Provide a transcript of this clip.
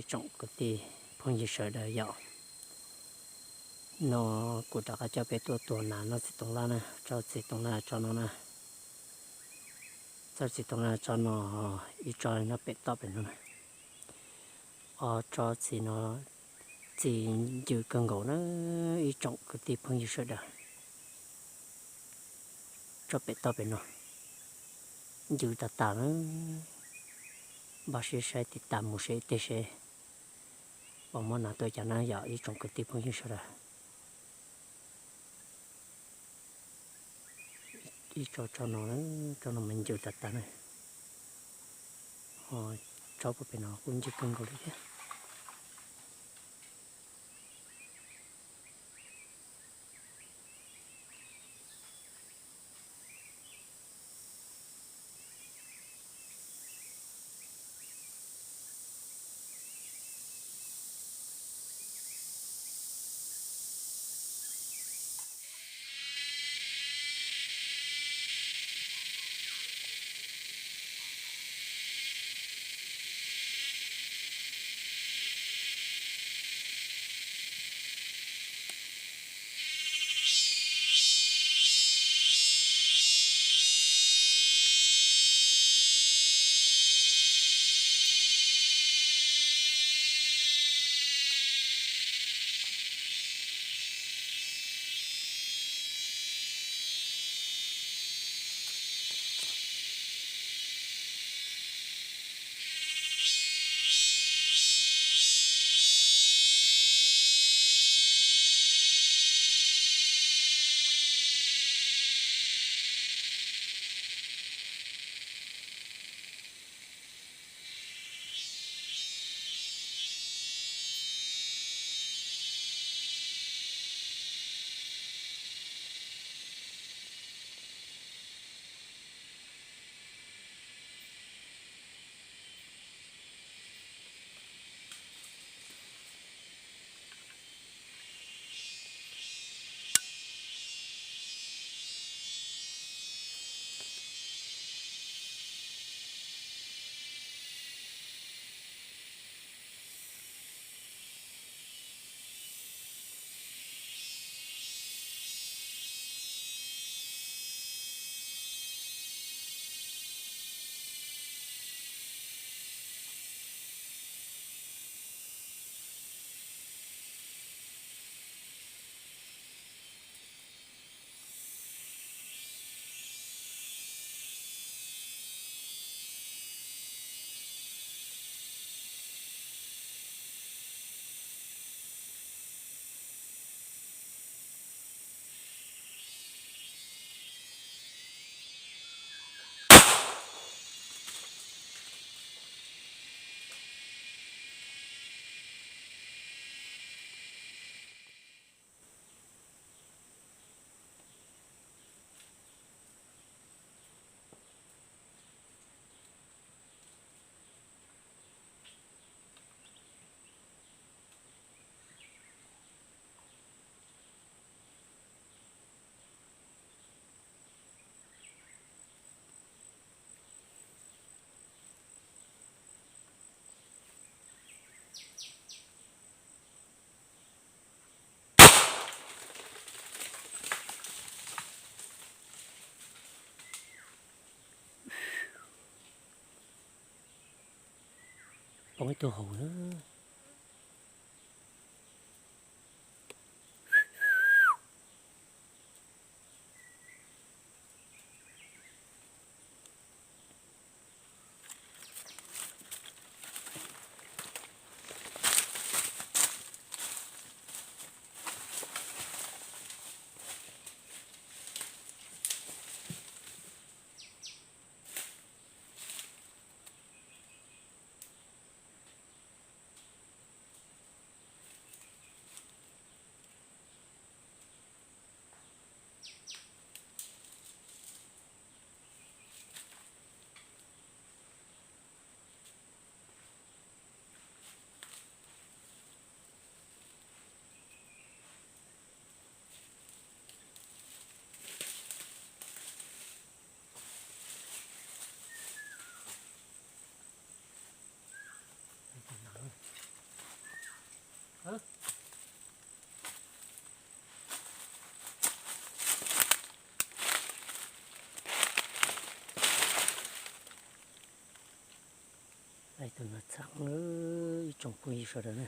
Tsoom kwv tij phooj ywg sawv daws yom, no kuv rov qab coj peb tuaj tua nas noj txiv toov laj na, tso txiv toov laj tso no na. Tso txiv toov laj tso no, ib tso nyob pem toj pem no na. Ob tso txiv no, txiv ncw kawg nkaus na, ib tsoom kwv tij phooj ywg sawv daws. Tso pem toj pem no, ncw tas tas na. Npaj siab saib tiv tas mus seb tej seb puas muaj nas tuaj cas na yom ib tsoom kwv tij phooj ywg sawv daws. Ib tso tso no, tso no mas ncw tas tas na. Ho tso puag pem no kuj ncw kawg nkaus li thiab. Poob ib tug haus na. Tus no txheeb, ib tsoom phooj ywg sawv daws na.